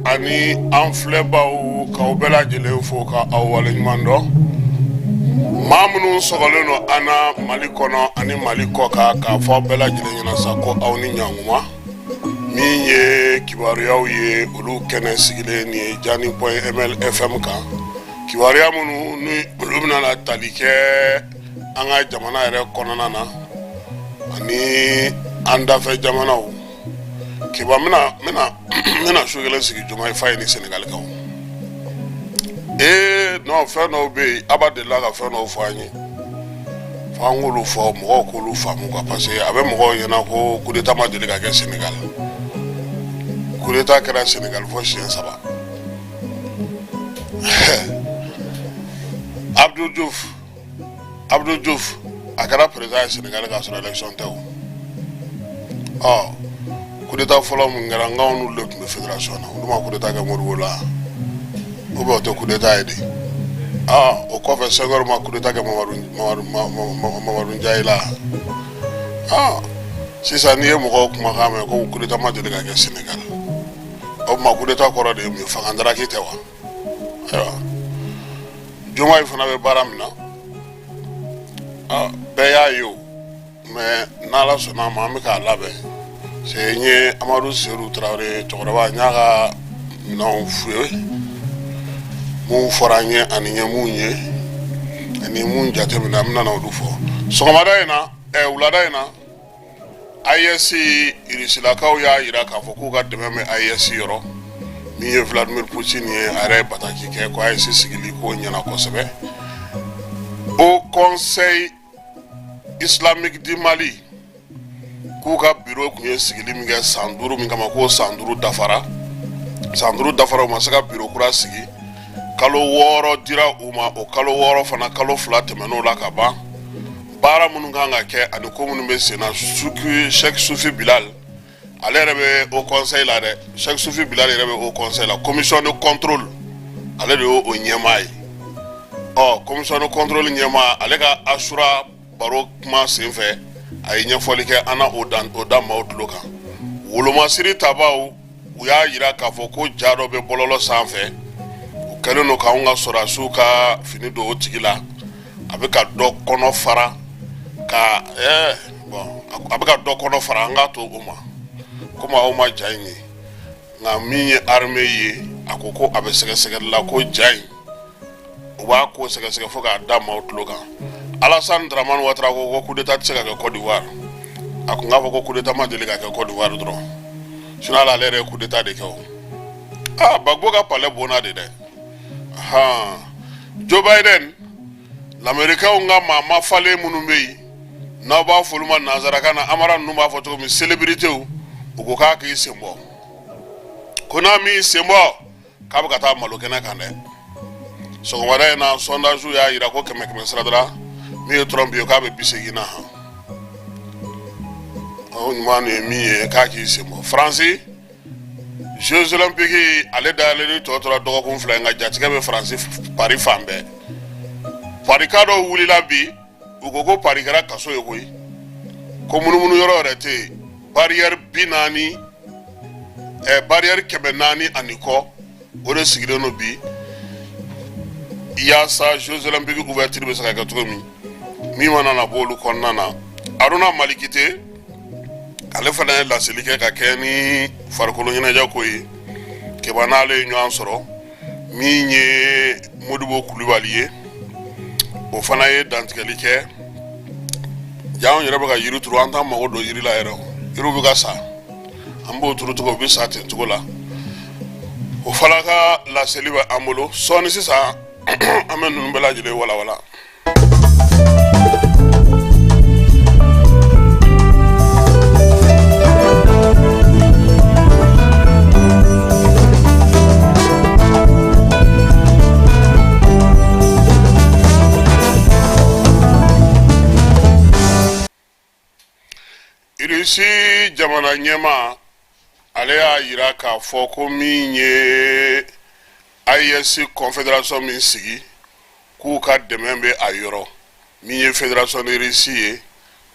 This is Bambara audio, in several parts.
ani an filɛbaw, k'aw bɛɛ lajɛlen fo ka aw waleɲuman dɔn. Maa minnu sɔgɔlen don an na Mali kɔnɔ ani Mali kɔkan, k'a fɔ aw bɛɛ lajɛlen ɲɛna sa ko aw ni ɲankuma. Min ye kibaruyaw ye, olu kɛnɛ sigilen nin ye Jani point ml FM kan. Kibaruya minnu ni olu bɛna na tali kɛ an ka jamana yɛrɛ kɔnɔna na ani an dafɛ jamanaw. Kiba, n bɛna su kelen sigi Diomaye Faye ni Senegal kan. Ee non, fɛn dɔw bɛ yen, Aba delila ka fɛn dɔw fɔ an ye, fo an k'olu fɔ mɔgɔw k'olu faamu quoi, parce que a bɛ mɔgɔw ɲɛna ko coup d'état ma deli ka kɛ Senegal. Coup d'état kɛra Senegal fo siɲɛ 3. Abdou Diouf, Abdou Diouf, a kɛra président ye Sénégal k'a sɔrɔ élection tɛ o. Ɔ, coup d'état fɔlɔ min kɛra, nkanw n'olu de tun bɛ fédération na, olu ma coup d'état kɛ Modibo la ou bien o tɛ coup d'état ye de? Aa, o kɔfɛ Senghor ma coup d'état kɛ Mamadu Ndiaye la? Aa, sisan n'i ye mɔgɔw kumakan mɛn ko coup d'état ma deli ka kɛ Sénégal, o tuma coup d'état kɔrɔ de ye mun ye? Fanga daraki tɛ wa? Ayiwa, Diomaye fana bɛ baara min na, bɛɛ y'a ye o. Mais n'Ala sɔnna a ma, an bɛ k'a labɛn. C'est n ye Amadu Seydou Tarawele cɛkɔrɔba, n y'a ka minɛnw f'u ye, mun fɔra an ye ani n ye mun ye ani mun jateminɛ, an bɛna na olu fɔ sɔgɔmada in na. Wulada in na, AES, Irisilakaw y'a jira k'a fɔ k'u ka dɛmɛ bɛ AES yɔrɔ. Min ye Vladimir Poutine ye, a yɛrɛ ye bataki kɛ ko AES sigili ko ɲɛna kosɛbɛ. Haut Conseil islamique du Mali k'u ka bureau tun ye sigili min kɛ san 5 min kama, k'o san 5 dafara. San 5 dafara, u ma se ka bureau kura sigi. Kalo 6 dira u ma, o kalo 6 fana, kalo 2 tɛmɛn'o la ka ban. Baara minnu kan ka kɛ ani ko minnu bɛ sen na, Cheikh Sufi Bilal, ale yɛrɛ bɛ haut conseil la dɛ. Cheikh Sufi Bilal yɛrɛ bɛ haut conseil la, commission de contrôle, ale de y'o ɲɛmaa ye. Ɔ, commission de contrôle ɲɛmaa, ale ka Asura baro kuma senfɛ, a ye ɲɛfɔli kɛ an na, o da maaw tulo kan. Wolomasiri tabaw, u y'a jira k'a fɔ ko ja dɔ bɛ bɔlɔlɔ sanfɛ, u kɛlen don k'anw ka sɔrɔdasiw ka fini don o tigi la, a bɛ ka dɔ kɔnɔ fara ka bon, a bɛ ka dɔ kɔnɔ fara. An k'a to o ma komi aw ma ja in ye. Nka min ye armée ye, a ko ko a bɛ sɛgɛsɛgɛli la, ko ja in, u b'a ko sɛgɛsɛgɛ fo k'a da maaw tulo kan. Alassane Dramane Ouattara ko ko coup d'état tɛ se ka kɛ Côte d'Ivoire. A kun k'a fɔ ko coup d'état ma deli ka kɛ Côte d'Ivoire dɔrɔn, sinon hali ale yɛrɛ ye coup d'état de kɛ o. Aa, Gbagbo ka palais bonna de dɛ. Han, Joe Biden, lamɛrikaw ka maa mafalen minnu bɛ yen, n'aw b'a fɔ olu ma nanzarakan na, amara ninnu b'a fɔ cogo min, célébritéw, u ko k'a k'i sen bɔ, ko n'a m'i sen bɔ, k'a bɛ ka taa malo kɛnɛ kan dɛ. Sɔgɔmada in na, sondage y'a jira ko kɛmɛ kɛmɛ sira dara, min ye Trump ye, k'a bɛ 80 na. Han, o ɲuman ye min ye, k'a k'i sen bɔ. Faransi, Jeux olympiques, ale dayɛlɛli tɔ tora dɔgɔkun 2, nka jatigɛ bɛ Faransi Paris fan bɛɛ. Parika dɔw wulila bi, u ko ko Paris kɛra kaso ye koyi, ko munumunu yɔrɔ yɛrɛ tɛ yen. Barrière 40, barrière 400 ani kɔ, o de sigilen don bi yaasa Jeux olympiques ouverture bɛ se ka kɛ cogo min. Min mana na bɔ olu kɔnɔna na, Aruna Malikite, ale fana ye laseli kɛ ka kɛ ni farikolo ɲɛnajɛ ko ye. Keba n'ale ye ɲɔgɔn sɔrɔ. Min ye Modibo Kulubali ye, o fana ye dantigɛli kɛ. Janw yɛrɛ bɛ ka yiri turu, an t'an mago don yiri la yɛrɛ, yiriw bɛ ka sa, an b'o turu cogo, u bɛ sa ten cogo la. O fana ka laseli bɛ an bolo sɔɔni. Sisan an bɛ ninnu bɛɛ lajɛlen walawala. Irisi jamana ɲɛmaa, ale y'a jira k'a fɔ ko min ye AES confédération min sigi, k'u ka dɛmɛ bɛ a yɔrɔ. Min ye fédération de Russie ye,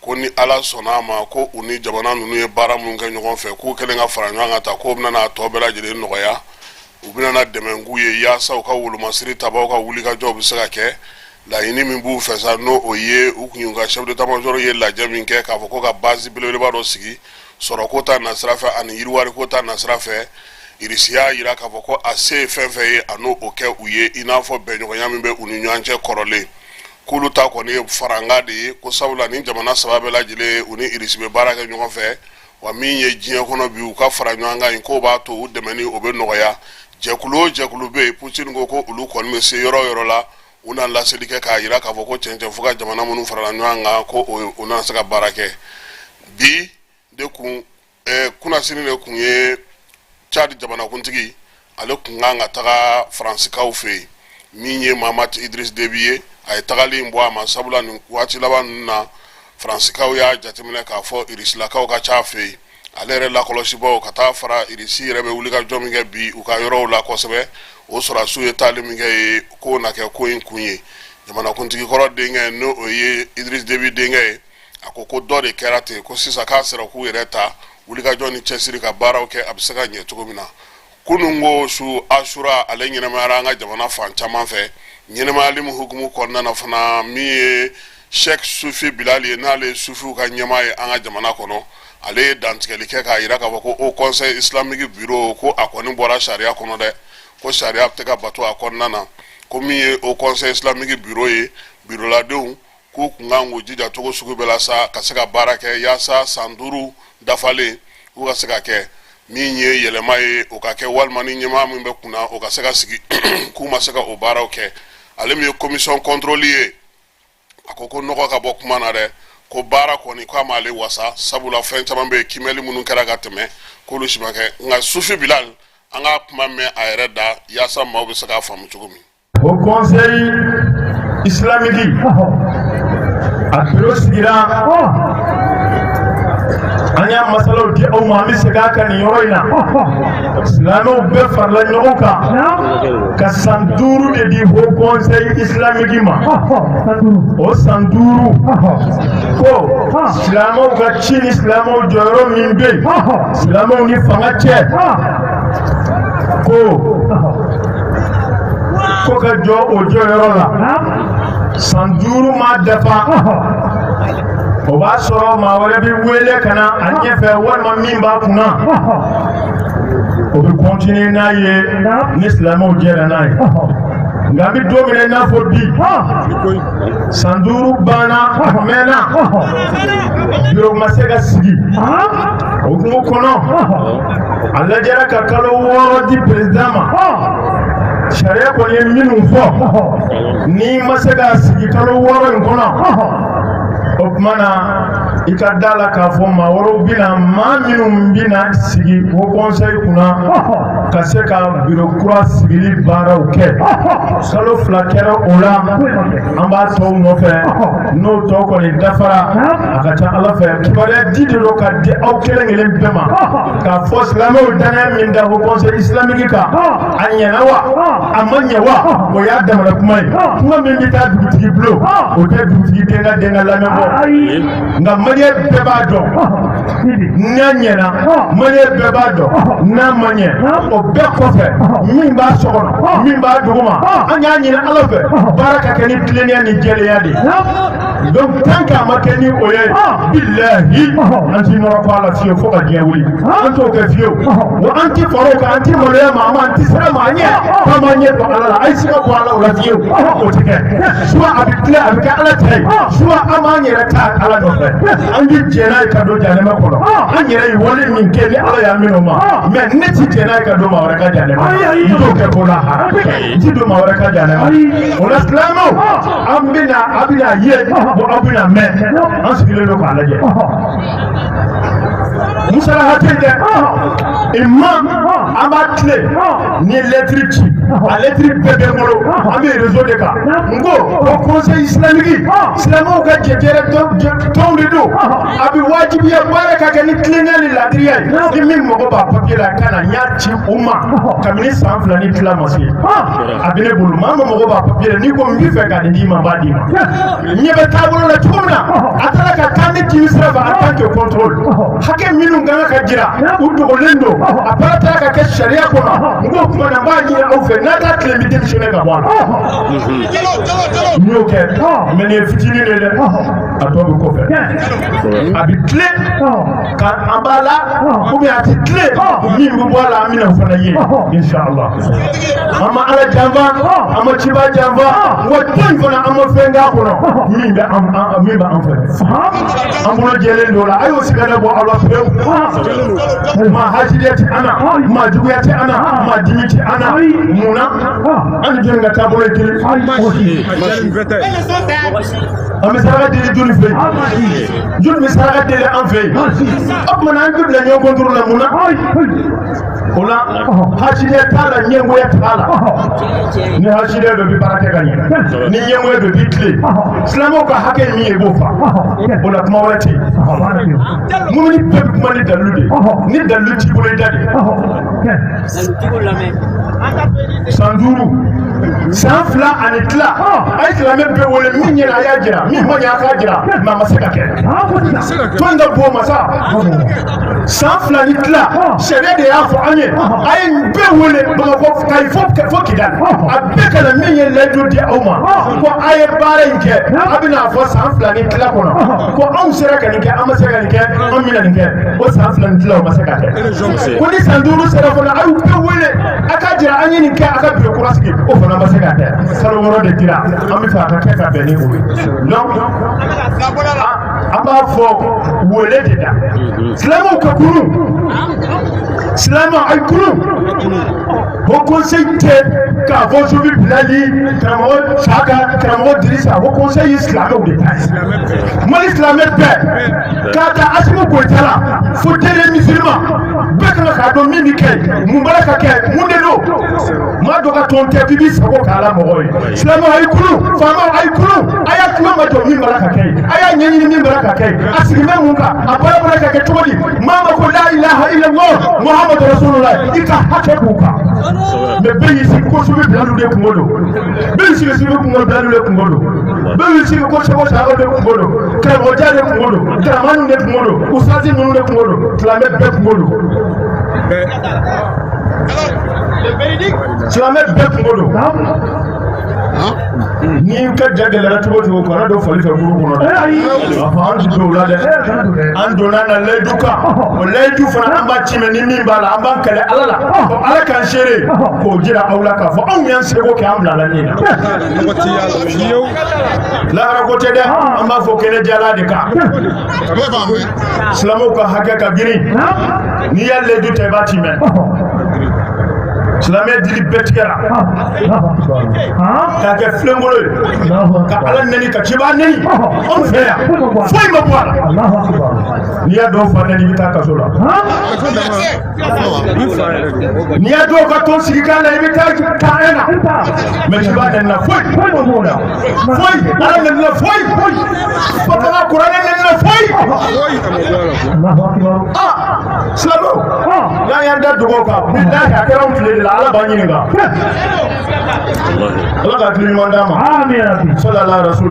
ko ni Ala sɔnna a ma, ko u ni jamana ninnu ye baara minnu kɛ ɲɔgɔn fɛ, k'u kɛlen ka fara ɲɔgɔn kan ta, k'o bɛna n'a tɔ bɛɛ lajɛlen nɔgɔya. U bɛna na dɛmɛ k'u ye yaasa u ka wolomasiri tabaw ka wulikajɔw bɛ se ka kɛ. Laɲini min b'u fɛ sa, n'o o ye u kun y'u ka chef d'état major ye lajɛ min kɛ k'a fɔ ko ka base belebeleba dɔ sigi sɔrɔko ta nasira fɛ ani yiriwariko ta nasira fɛ, Irisi y'a jira k'a fɔ ko a se ye fɛn fɛn ye, a n'o o kɛ u ye, i n'a fɔ bɛnɲɔgɔnya min bɛ u ni ɲɔgɔn cɛ kɔrɔlen, k'olu ta kɔni ye farankan de ye, ko sabula ni jamana saba bɛɛ lajɛlen, u ni Irisi bɛ baara kɛ ɲɔgɔn fɛ. Wa min ye diɲɛ kɔnɔ bi, u ka fara ɲɔgɔn kan in, k'o b'a to u dɛmɛni o bɛ nɔgɔya. Jɛkulu o jɛkulu bɛ yen, Putin ko ko olu kɔni bɛ se yɔrɔ o yɔrɔ la, u na laseli kɛ k'a jira k'a fɔ ko cɛncɛn fo ka jamana minnu farala ɲɔgɔn kan, ko u na se ka baara kɛ. Bi de kun kunnasini de kun ye Tchad jamanakuntigi, ale kun kan ka taga Faransikaw fɛ yen. Min ye Mahamat Idriss Déby ye, a ye tagali in bɔ a ma, sabula nin waati laban ninnu na, Faransikaw y'a jateminɛ k'a fɔ Irisilakaw ka ca fɛ yen. Ale yɛrɛ lakɔlɔsibaw ka taa fara Irisi yɛrɛ bɛ wuli ka jɔ min kɛ bi u ka yɔrɔw la kosɛbɛ, o sɔrɔdasiw ye taali min kɛ ye, k'o na kɛ ko in kun ye. Jamanakuntigi kɔrɔ denkɛ, n'o o ye Idriss Déby denkɛ ye, a ko ko dɔ de kɛra ten, ko sisan k'a sera k'u yɛrɛ ta wulikajɔ ni cɛsiri ka baaraw kɛ, a bɛ se ka ɲɛ cogo min na. Kunun ko su Asura, ale ɲɛnamayara an ka jamana fan caman fɛ. Ɲɛnamayali min hukumu kɔnɔna na fana, min ye Sheikh Sufi Bilali ye, n'ale ye sufiw ka ɲɛmaa ye an ka jamana kɔnɔ, ale ye dantigɛli kɛ k'a jira k'a fɔ ko Haut Conseil islamique bureau, ko a kɔni bɔra sariya kɔnɔ dɛ, ko sariya tɛ ka bato a kɔnɔna na, ko min ye Haut Conseil islamique bureau ye, bureauladenw k'u kun kan k'u jija cogo sugu bɛɛ la sa ka se ka baara kɛ yaasa san 5 dafalen u ka se ka kɛ min ye yɛlɛma ye, o ka kɛ, walima ni ɲɛmaa min bɛ kunna, o ka se ka sigi, k'u ma se ka o baaraw kɛ. Ale min ye commission contrôle ye, a ko ko nɔgɔ ka bɔ kuma na dɛ, ko baara kɔni k'a m'ale wasa, sabula fɛn caman bɛ yen, kiimɛli minnu kɛra ka tɛmɛ, k'olu si ma kɛ. Nka Sufi Bilal, an ka kuma mɛn a yɛrɛ da yaasa maaw bɛ se k'a faamu cogo min. Haut Conseil islamique, a bureau sigira, an y'a masalaw di aw ma, an bɛ segin a kan nin yɔrɔ in na. Silamɛw bɛɛ farala ɲɔgɔn kan ka san 5 de di Haut Conseil islamique ma. O san 5 ko silamɛw ka ci ni silamɛw jɔyɔrɔ min bɛ yen silamɛw ni fanga cɛ, ko ka jɔ o jɔyɔrɔ la. San 5 ma dafa, o b'a sɔrɔ maa wɛrɛ bɛ wele ka na a ɲɛfɛ, walima min b'a kunna, o bɛ continuer n'a ye ni silamɛw jɛra n'a ye. Nka an bɛ don min na i n'a fɔ bi, san 5 banna, a mɛnna, bureau ma se ka sigi. O hukumu kɔnɔ, a lajɛra ka kalo 6 di président ma. Sariya kɔni ye minnu fɔ, n'i ma se k'a sigi kalo 6 in kɔnɔ, o tuma na i ka da la k'a fɔ maa wɛrɛw bɛna, maa minnu bɛna sigi Haut Conseil kunna ka se ka bureau kura sigili baaraw kɛ. Kalo 2 kɛra o la, an b'a tɔw nɔfɛ. N'o tɔ kɔni dafara, a ka ca Ala fɛ, kibaruya di de don ka di aw kelen kelen bɛɛ ma k'a fɔ silamɛw danaya min da Haut Conseil islamique kan, a ɲɛna wa, a ma ɲɛ wa, o y'a damana kuma ye. Kuma min bɛ taa dugutigi bulon, o tɛ dugutigi den ka den ka lamɛn bɔ. Nka maliyɛn bɛɛ b'a dɔn n'a ɲɛna, maliyɛn bɛɛ b'a dɔn n'a ma ɲɛ. O bɛɛ kɔfɛ, min b'a so kɔnɔ, min b'a duguma, an y'a ɲini Ala fɛ, baara ka kɛ ni tilennenya ni jɛlenya de ye. Donc tant qu'a ma kɛ ni o ye, bilahi, an ti nɔrɔ kɔ a la fiyewu fo ka diɲɛ wuli. An t'o kɛ fiyewu. Wa an ti fara o kan, an ti maloya maa ma, an ti siran maa ɲɛ k'an b'an ɲɛ don Ala la. A ye siga bɔ Ala o la fiyewu, o ti kɛ. Soit a bɛ tilen, a bɛ kɛ Ala ta ye, soit an b'an yɛrɛ ta Ala nɔfɛ. An bi jɛn n'a ye ka don jahanama kɔnɔ, an yɛrɛ ye wale min kɛ ni Ala y'a minɛ o ma. Mais ne ti jɛn n'a ye ka don maa wɛrɛ ka jahanama, n t'o kɛ ko lahara, n ti don maa wɛrɛ ka jahanama. O la silamɛw, an bɛna, a bɛna ye, bon, aw bɛna mɛn, an sigilen don k'a lajɛ. Musalaha tɛ yen dɛ. Imma an b'a tile ni lɛtiri ci, a lɛtiri bɛɛ bɛ n bolo, an bɛ réseau de kan. N ko o Conseil islamique, silamɛw ka jɛjɛrɛ tɔnw de don. A bɛ wajibiya baara ka kɛ ni tilennenya ni ladiriya ye. Ni min mago b'a papier la, ka na, n y'a ci u ma kabini san 2 ni tila ma se, a bɛ ne bolo. Maa min mago b'a papier la, n'i ko n b'i fɛ ka nin d'i ma, n b'a d'i ma. N ɲɛ bɛ taabolo la cogo min na, a taara ka taa ne jimi sira fɛ en tant que contrôle, hakɛ minnu Minnu ka kan ka jira, u dogolen don, a baara t'a ka kɛ sariya kɔnɔ. N k'o tuma na, n b'a ɲini aw fɛ, n'a t'a tilen, n bɛ démissionner ka bɔ a la. N y'o kɛ, mais nin ye fitinin de ye dɛ, a tɔ bɛ kɔfɛ. A bɛ tilen ka an b'a la, ou bien a tɛ tilen, min bɛ bɔ a la, an bɛna o fana ye, inshallah. An ma Ala janfa, an ma ciba janfa, wa tɔn in fana, an ma fɛn k'a kɔnɔ min bɛ an fɛ. An bolo jɛlen don la, a y'o siga bɔ aw la pewu. Maa hasidiya tɛ an na, maa juguya tɛ an na, maa dimi tɛ an na. Mun na an ni jɔnni ka taabolo ye kelen? An bɛ saraka deli joli fɛ yen? Joli bɛ saraka deli an fɛ yen? O tuma na, an bɛ bila ɲɔgɔn kɔntoro la mun na? O la, hasidiya t'a la, ɲɛngoya t'a la. Ni hasidiya dɔ bɛ baara kɛ ka ɲɛ, ni ɲɛngoya dɔ b'i tilen, silamɛw ka hakɛ ye min ye, i b'o fa. O la, kuma wɛrɛ tɛ yen. Mumuni bɛɛ bɛ kuma ni dalilu de ye. Ni dalilu t'i bolo, i da de. San 5, san 2 ani tila, a ye silamɛ bɛɛ wele. Min ɲɛna, a y'a jira. Min ma ɲɛ, a k'a jira. Mais a ma se ka kɛ. Tɔn ka bon masa, san 2 ni tila, sariya de y'a fɔ an ye, a ye bɛɛ wele Bamakɔ, Kayi fo Kidali, a bɛɛ ka na. Min ye layidu di aw ma ko a ye baara in kɛ, a bɛna fɔ san 2 ni tila kɔnɔ ko anw sera ka nin kɛ, an ma se ka nin kɛ, an bɛna nin kɛ. O san 2 ni tila, o ma se ka kɛ. Ko ni san 5 sera fana, a y'u bɛɛ wele, a k'a jira an ye nin kɛ, a ka biro kura sigi. O fana ma se ka kɛ. Kalo 6 de dira, an bɛ fɛ a ka kɛ ka bɛn ni o ye. Donc an b'a fɔ, wele de da silamɛw ka kunu. Silamɛw, a ye kunu. Haut Conseil tɛ k'a fɔ Sufi Bilali, karamɔgɔ Saka, karamɔgɔ Dirisa. Haut Conseil ye silamɛw de ta ye. Mali silamɛ bɛɛ, k'a ta Asimi Goyita la fo dernier musulman, bɛɛ kan k'a dɔn min bɛ kɛ, mun b'a la ka kɛ, mun de don. Maa dɔ ka tɔn tɛ k'i b'i sago k'a la mɔgɔ ye. Silamɛw, a ye kunu. Faamaw, a ye kunu. A y'a tulo ma jɔ min b'a la ka kɛ, a y'a ɲɛɲini min b'a la ka kɛ, a sigi bɛ mun kan, a baara b'a la ka kɛ cogo di. Maa ma ko la ilaha illallah Muhammadu rasulullah, i ka hakɛ b'u kan. Mais bɛɛ y'i sigi ko Sufi Bilaliw de kungo don, bɛɛ y'i sigi Sufi kungo Bilaliw de kungo don, bɛɛ y'i sigi ko Seko Sako de kungo don, karamɔgɔja de kungo don, karamɔgɔ de kungo don, usasi ninnu de kungo don. Silamɛ bɛɛ kungo don, silamɛ bɛɛ kungo don. N'i ka ja gɛlɛyara cogo o cogo, kana don fali fɛ kuru kɔnɔ dɛ. A fɔ an ti don o la dɛ. An donna na layidu kan, o layidu fana, an b'a timɛ. Ni min b'a la, an b'an kɛlɛ Ala la, ko Ala k'an seere k'o jira aw la k'a fɔ anw y'an seko kɛ, an bila la min na. Lahara ko tɛ dɛ, an b'a fɔ kɛnɛ jala de kan. Silamɛw ka hakɛ ka girin. N'i y'a layidu ta, i b'a timɛ. Silamɛ dili bɛɛ tigɛra k'a kɛ filenkolo ye, ka Ala neni, ka ciba neni. Anw fɛ yan, foyi ma bɔ a la. N'i y'a dɔn fa neni, i bɛ taa kaso la. N'i y'a dɔw ka tɔn sigi kan la, i bɛ taa taa na. Mais ciba neni na, foyi foyi. Ala neni na, foyi. Fanga kuranɛ neni na, foyi. Ah, silamɛw, n'an y'an da dogo kan, bilahi, a kɛra anw tile de la. Ala b'an ɲininka. Ala ka hakili ɲuman d'an ma. Sallallahu rasul.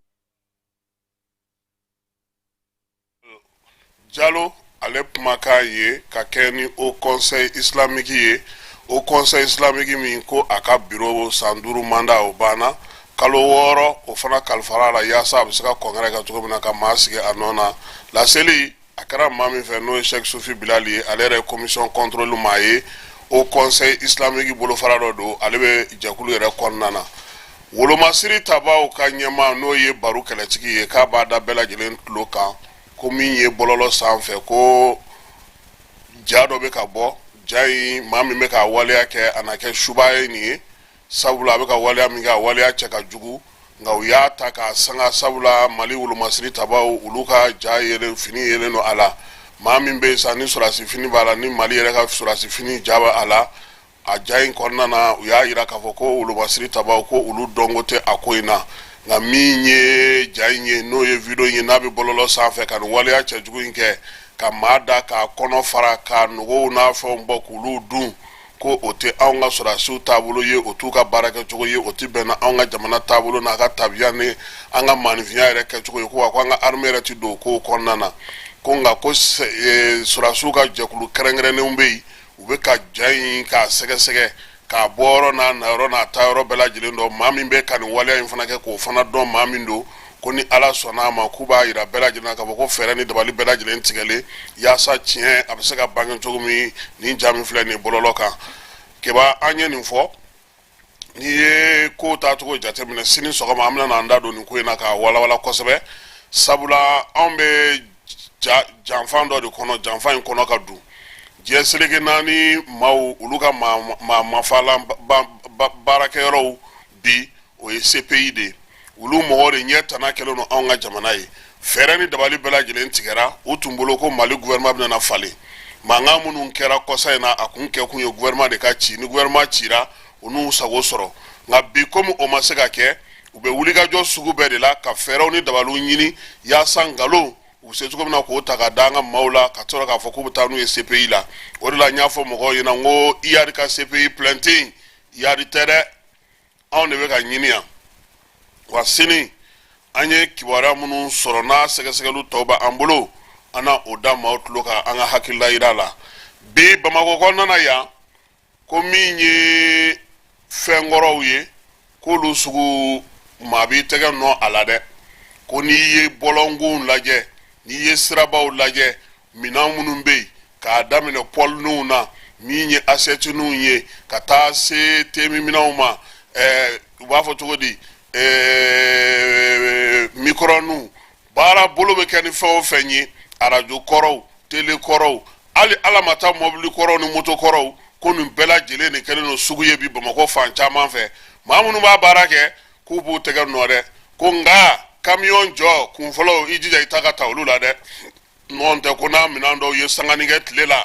Jalo, ale kumakan ye ka kɛ ni Haut Conseil islamique ye. Haut Conseil islamique min ko a ka biro san 5 mandat, o banna. Kalo 6, o fana kalifara a la yaasa a bɛ se ka congrès kɛ cogo min na ka maa sigi a nɔ na. Laseli a kɛra maa min fɛ, n'o ye Sɛki Sufi Bilali ye, ale yɛrɛ ye commission contrôle maa ye. Haut Conseil islamique bolofara dɔ don, ale bɛ jɛkulu yɛrɛ kɔnɔna na. Wolomasiri tabaw ka ɲɛmaa, n'o ye Baru Kɛlɛtigi ye, k'a b'a da bɛɛ lajɛlen tulo kan ko min ye bɔlɔlɔ sanfɛ, ko ja dɔ bɛ ka bɔ. Ja in, maa min bɛ ka waleya kɛ, a na kɛ suba ye nin ye, sabula a bɛ ka waleya min kɛ, a waleya cɛ ka jugu. Nka u y'a ta k'a sanga, sabula Mali wolomasiri tabaw, olu ka ja yelen, fini yelen don a la. Maa min bɛ yen sa, ni sɔrɔdasi fini b'a la, ni Mali yɛrɛ ka sɔrɔdasi fini ja bɛ a la, a ja in kɔnɔna na, u y'a jira k'a fɔ ko wolomasiri tabaw, ko olu dɔnko tɛ a ko in na. Nka min ye ja in ye, n'o ye video in ye, n'a bɛ bɔlɔlɔ sanfɛ, ka nin waleya cɛjugu in kɛ, ka maa da k'a kɔnɔ fara, ka nogow n'a fɛnw bɔ k'olu dun, ko o tɛ anw ka sɔrɔdasiw taabolo ye, o t'u ka baara kɛcogo ye, o tɛ bɛn na anw ka jamana taabolo n'a ka tabiya ni an ka maaninfinya yɛrɛ kɛcogo ye. Ko wa ko an ka armée yɛrɛ tɛ don o kow kɔnɔna na. Ko nka ko sɔrɔdasiw ka jɛkulu kɛrɛnkɛrɛnnenw bɛ yen, u bɛ ka ja in k'a sɛgɛsɛgɛ, k'a bɔyɔrɔ n'a nayɔrɔ n'a taayɔrɔ bɛɛ lajɛlen dɔn, maa min bɛ ka nin waleya in fana kɛ, k'o fana dɔn maa min don. Ko ni Ala sɔnna a ma, k'u b'a yira bɛɛ lajɛlen na k'a fɔ ko fɛɛrɛ ni dabali bɛɛ lajɛlen tigɛlen yaasa tiɲɛ a bɛ se ka bange cogo min nin ja min filɛ nin bɔlɔlɔ kan. Keba, an ye nin fɔ, n'i ye ko taacogo jateminɛ, sini sɔgɔma an bɛna an da don nin ko in na k'a walawala kosɛbɛ, sabula anw bɛ janfan dɔ de kɔnɔ, janfa in kɔnɔ ka dun diɲɛ seleke naani maaw, olu ka maa mafalan baarakɛyɔrɔw bi, o ye CPI de ye. Olu mɔgɔw de ɲɛ tana kɛlen don anw ka jamana ye. Fɛɛrɛ ni dabali bɛɛ lajɛlen tigɛra u tun bolo ko Mali gouvernement bɛna falen. Mankan minnu kɛra kɔsa in na, a kun kɛkun ye gouvernement de ka ci. Ni gouvernement cira, u n'u sago sɔrɔ. Nka bi, komi o ma se ka kɛ, u bɛ wulikajɔ sugu bɛɛ de la ka fɛɛrɛw ni dabaliw ɲini yaasa nkalon u bɛ se cogo min na k'o ta ka da an ka maaw la, ka sɔrɔ k'a fɔ k'u bɛ taa n'u ye CPI la. O de la n y'a fɔ mɔgɔw ɲɛna n ko Iyad ka CPI plainte in, Iyad tɛ dɛ, anw de bɛ ka ɲini yan. Wa sini an ye kibaruya minnu sɔrɔ n'a sɛgɛsɛgɛliw tɔw bɛ an bolo, an na o da maaw tulo kan an ka hakilila yira la. Bi Bamakɔ kɔnɔna na yan, ko min ye fɛnkɔrɔw ye, k'olu sugu maa b'i tɛgɛ nɔ a la dɛ. Ko n'i ye bɔlɔnkunw lajɛ, n'i ye sirabaw lajɛ, minɛn minnu bɛ yen, k'a daminɛ pɔliniw na, min ye asɛtiniw ye, ka taa se temiminɛnw ma, u b'a fɔ cogo di, mikɔrɔniw, baara bolo bɛ kɛ ni fɛn o fɛn ye, arajo kɔrɔw, tele kɔrɔw, hali ala ma taa mɔbili kɔrɔw ni moto kɔrɔw, ko nin bɛɛ lajɛlen de kɛlen don sugu ye bi Bamakɔ fan caman fɛ. Maa minnu b'a baara kɛ, k'u b'u tɛgɛ nɔ dɛ. Ko nka kamiyɔn jɔ kun fɔlɔ, i jija i ta ka ta olu la dɛ, n'o tɛ ko n'a minɛn dɔw ye sanganin kɛ tile la,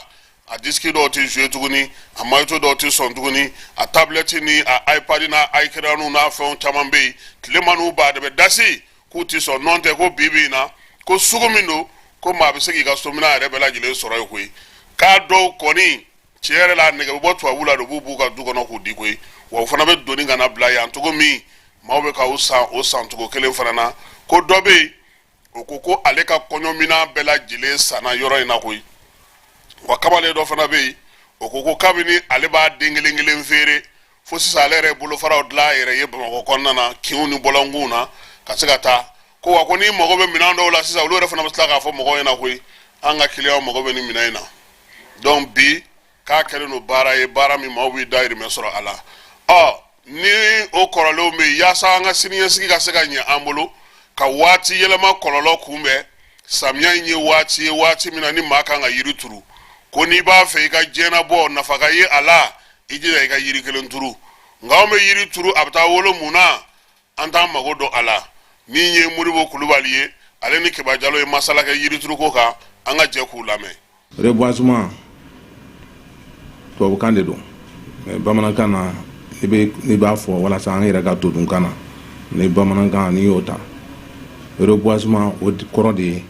a disiki dɔw tɛ jouer tuguni, a magnéto dɔw tɛ sɔn tuguni, a tablette ni a iPad n'a écran n'a fɛnw caman bɛ yen, tile man'u ban, a de bɛ dasi, k'u tɛ sɔn. N'o tɛ ko bi bi in na, ko sugu min don, ko maa bɛ se k'i ka sominɛn yɛrɛ bɛɛ lajɛlen sɔrɔ yen koyi. K'a dɔw kɔni tiɲɛ yɛrɛ la, a nɛgɛ bɛ bɔ tubabu la de, u b'u b'u ka du kɔnɔ k'u di koyi. Wa u fana bɛ doni ka na bila yan cogo min, maaw bɛ ka u san o sancogo kelen fana na. Ko dɔ bɛ yen, o ko ko ale ka kɔɲɔminɛn bɛɛ lajɛlen sanna yɔrɔ in na koyi. Wa kamalen dɔ fana bɛ yen, o ko ko kabini ale b'a den kelen kelen feere fo sisan, ale yɛrɛ bolofaraw dilan a yɛrɛ ye Bamakɔ kɔnɔna na, kinw ni bɔlɔnkunw na, ka se ka taa. Ko wa ko n'i mago bɛ minɛn dɔw la sisan, olu yɛrɛ fana bɛ tila k'a fɔ mɔgɔw ɲɛna koyi, an ka kiliyanw mago bɛ nin minɛn in na. Donc bi k'a kɛlen don baara ye, baara min maaw b'i dayirimɛ sɔrɔ a la. Ɔ ni o kɔrɔlenw bɛ yen, yaasa an ka siniɲɛsigi ka se ka ɲɛ an bolo, ka waati yɛlɛma kɔlɔlɔ kunbɛn, samiya in ye waati ye, waati min na ni maa kan ka yiri turu. Ko n'i b'a fɛ i ka diɲɛnabɔ nafa ka ye a la, i jija i ka yiri kelen turu. Nka anw bɛ yiri turu, a bɛ taa wolo mun na? An t'an mago don a la. Min ye Modibo Kulubali ye, ale ni Keba Jalo ye masala kɛ yirituruko kan. An ka jɛ k'u lamɛn. Reboisement, tubabukan de don, mais bamanankan na, n'i b'a fɔ walasa an yɛrɛ ka todunkan na ni bamanankan, n'i y'o ta, reboisement, o kɔrɔ de ye